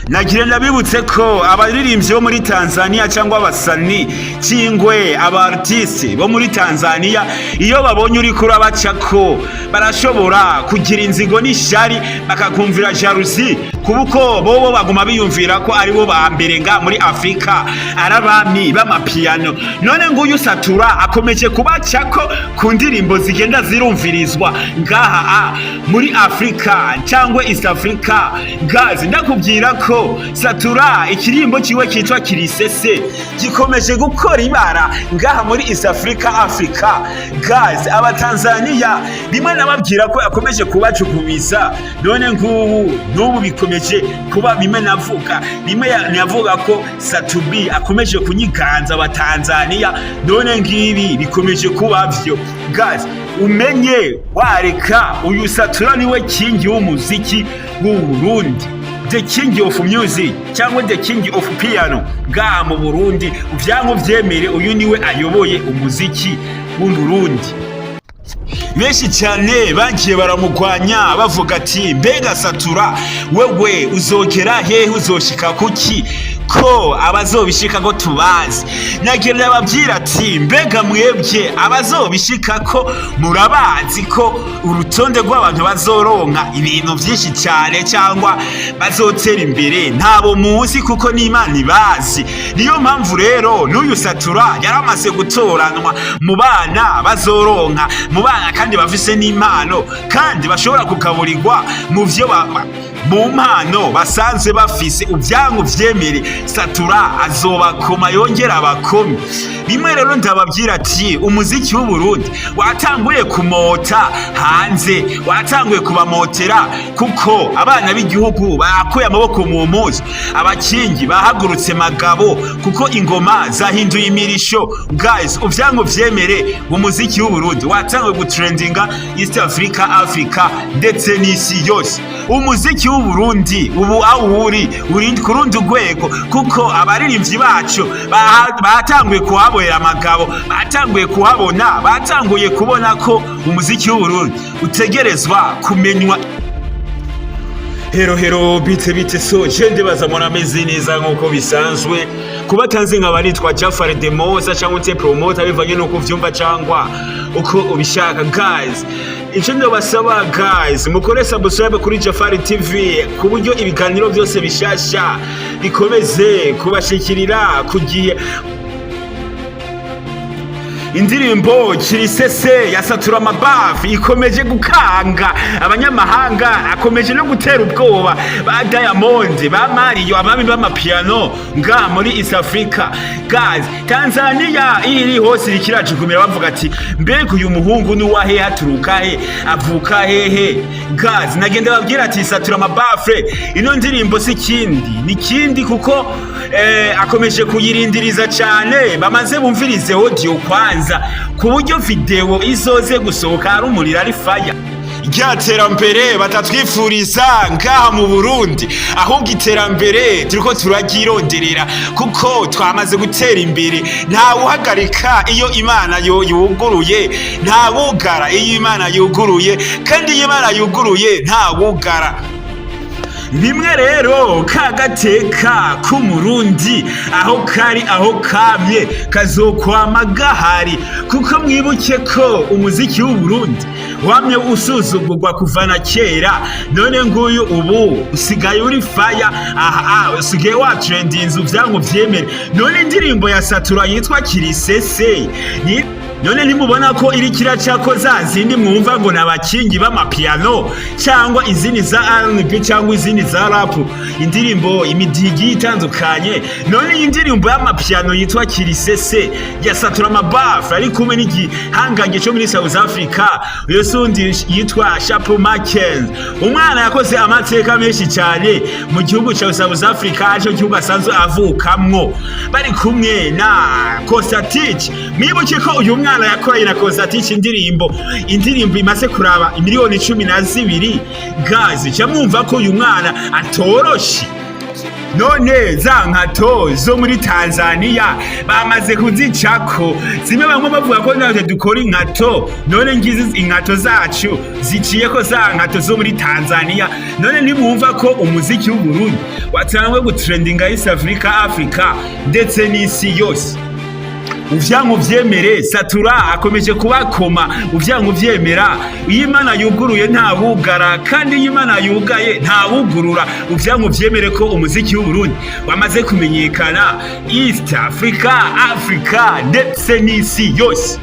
Nagira ndabibutse ko abaririmbyi bo muri Tanzania cyangwa abasani cingwe aba artiste bo muri Tanzania, iyo babonye uriko urabacako, barashobora kugira inzigo n'ishari, bakakumvira jalousie, kuko bobo baguma biyumvira ko aribo ba mbere nga muri Afrika, ari abami b'amapiano. None nguyu Satura akomeje kubacako ku ndirimbo zigenda zirumvirizwa ngaha muri Afrika cyangwa East Africa. Guys, ndakubwira ko Satura ikirimbo kiwe kitwa Kirisese gikomeje gukora ibara ngaha muri East Africa, Africa. Guys, abatanzania rimwe nababwira ko akomeje kubacukumiza. None ngubu n'ubu bikomeje kuba bimwe navuga, rimwe navuga ko Satubi akomeje kunyiganza abatanzania, none ngibi bikomeje kuba vyo. Guys, umenye wareka, uyu Satura niwe king w'umuziki w'u Burundi, the king of music cyangwa the king of piano ngaha mu Burundi. Uvyanke uvyemere, uyu niwe ayoboye umuziki w'u Burundi. Benshi cyane bagiye baramugwanya, bavuga ati: "Mbega Satura, wewe uzogera hehe? Uzoshika kuki ko abazobishika ko tubazi?" Nagira babwira ati: "Mbega mwebwe abazobishika ko murabazi ko urutonde rw'abantu bazoronka ibintu byinshi cyane cyangwa bazotera imbere ntabo muzi, kuko n'Imana ibazi." Niyo mpamvu rero n'uyu Satura yaramaze gutoranwa mu bana bazoronka, mu bana kandi bafise n'impano, kandi bashobora kugaburirwa mu vyo mu mpano basanzwe bafise. Uvyanke uvyemere, Satura azobakoma yongera abakome. Rimwe rero ndababwira ati umuziki w'Uburundi watanguye kumota hanze, watanguye kubamotera, kuko abana b'igihugu bakuye amaboko mu mpuzu, abakingi bahagurutse magabo, kuko ingoma zahinduye imirisho. Guys, uvyanke uvyemere, umuziki w'Uburundi watanguye gutrendinga East Africa, Africa ndetse n'isi yose. Umuziki w'Uburundi ubu aho uri, uri ku rundi rwego, kuko abaririmbyi bacu batanguye kuhabohera amagabo, batanguye kuhabona, batanguye kubona ko umuziki w'Uburundi utegerezwa kumenywa. Hello, hello, bite bite? So je ndibaza murameze neza nk'uko bisanzwe. Kuba tanzi nkaba nitwa Jafar Demosa cyangwa se promoter, bivanye n'uko uvyumva cyangwa uko ubishaka. Guys, icyo ndabasaba, guys, mukore subscribe kuri Jafari TV ku buryo ibiganiro byose bishasha bikomeze kubashikirira ku gihe. Indirimbo Kirisese ya Satura Mabafu ikomeje gukanga abanyamahanga, akomeje no gutera ubwoba ba Diamond, ba Mario, abami b'amapiano nga muri East Africa. Guys, Tanzania iri hose irikirajukumira, bavuga ati: "Mbega uyu muhungu ni uwahe? Haturuka he? Avuka hehe?" Guys, nagenda babwira ati Satura Mabafre, ino ndirimbo si kindi ni kindi, kuko akomeje kuyirindiriza cyane. Bamaze bumvirize audio kwanza, ku buryo video izoze gusohoka ari umuriro, ari fire. Rya terambere batatwifuriza ngaha mu Burundi, ahubwo iterambere turiko turaryironderera, kuko twamaze gutera imbere. Nta wuhagarika iyo Imana yo yuguruye, nta wugara iyo Imana yuguruye, kandi iyo Imana yuguruye nta wugara. Bimwe rero ka gateka k'Umurundi aho kari, aho kamye kazokwama gahari, kuko mwibuke ko umuziki w'Uburundi wamye usuzugurwa kuva na kera. None nguyu ubu usigaye uri fire, aha usigaye watrendinze, uvyanke uvyemere. None indirimbo ya Satura yitwa Kirisese ni none ntimubona ko iri kiracako za zindi mwumva ngo ni abakingi b'amapiano, cyangwa izindi za R&B cyangwa izindi za rap, indirimbo imidigi itandukanye? None iyi ndirimbo y'amapiano yitwa Kirisese ya Satura Mabafu ari kumwe n'igihangange cyo muri South Africa, uyo sundi yitwa Shapo Mackenzie, umwana yakoze amateka menshi cyane mu gihugu cya South Africa, aricyo gihugu asanzwe avukamwo, bari kumwe na Costa Titch. Mwibuke ko uyu mwana yakoranye na Costa Titch indirimbo imaze kuraba 12 miliyoni. Guys, ca mwumva ko uyu mwana atoroshe. None za nkato zo muri Tanzania bamaze kuzicako zimwe, bamwe bavuga ko natwe dukora inkato. None ngizi inkato zacu ziciyeko za nkato zo muri Tanzania. None ntibumva ko umuziki w'Uburundi watanguye gutrendinga East Africa, Africa ndetse n'isi yose? Uvyanka uvyemere, Satura akomeje kubakoma. Uvyanka uvyemera, iyo Imana yuguruye ntabugara, kandi iyo Imana yugaye ntabugurura. Uvyanka uvyemere ko umuziki w'Uburundi wamaze kumenyekana East Africa, Africa ndetse n'isi yose.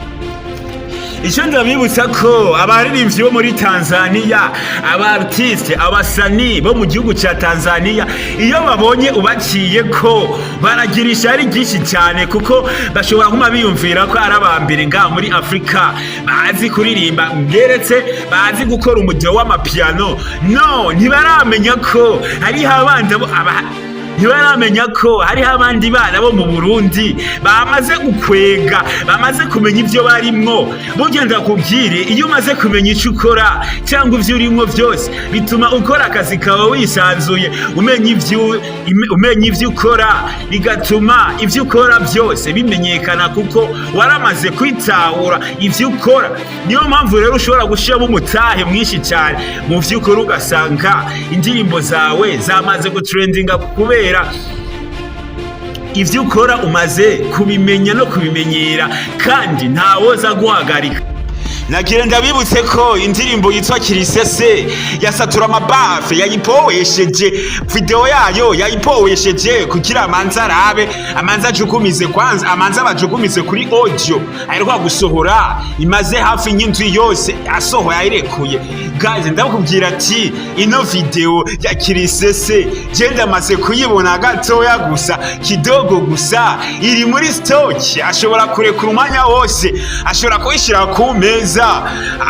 Icyo ndabibutsa ko abaririmbyi bo muri Tanzania, aba artiste, abasani bo mu gihugu cya Tanzania, iyo babonye ubaciye ko baragira ishyari ryinshi cyane, kuko bashobora kuma biyumvira ko ari abambere ngaha muri Afurika bazi kuririmba, mberetse bazi gukora umujyo w'amapiano. No ntibaramenya ko hariho abandi ntibaramenya ko hariho abandi bana bo mu Burundi bamaze gukwega, bamaze kumenya ibyo barimwo. Burya ndakubwire, iyo umaze kumenya icyo ukora cyangwa ibyo urimwo byose, bituma ukora akazi kawe wisanzuye, umenya ibyo ukora, bigatuma ibyo ukora byose bimenyekana, kuko waramaze kwitahura ibyo ukora. Niyo mpamvu rero ushobora gushyiramo umutahe mwinshi cyane mu byo ukora, ugasanga indirimbo zawe zamaze gutrendinga, kubera ibyo ukora umaze kubimenya no kubimenyera, kandi ntawoza guhagarika. Nagira ndabibutse ko indirimbo yitwa Kirisese ya Satura Mabafe yayipowesheje, video yayo yayipowesheje kugira amanza arabe, amanza ajugumize kwanza, amanza abajugumize kuri audio aheruka gusohora, imaze hafi y'indwi yose asohoye ayirekuye. Guys, ndakubwira ati ino video ya Kirisese je ndamaze kuyibona gatoya gusa, kidogo gusa, iri muri stock, ashobora kurekura umwanya wose, ashobora kuyishyira ku meza,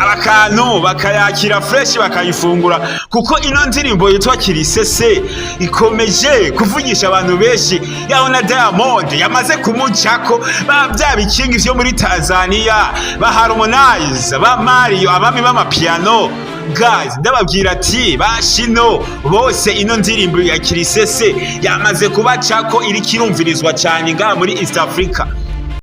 abakantu bakayakira fresh, bakayifungura, kuko ino ndirimbo yitwa Kirisese ikomeje kuvugisha abantu benshi. Yaho na Diamond yamaze kumucako, ba bya bikingi vyo muri Tanzania, ba Harmonize, ba Mario, abami b'amapiano. Guys, ndababwira ati bashino bose, ino ndirimbo ya Kirisese yamaze kubacako, iriko irumvirizwa cyane ngaha muri East Africa.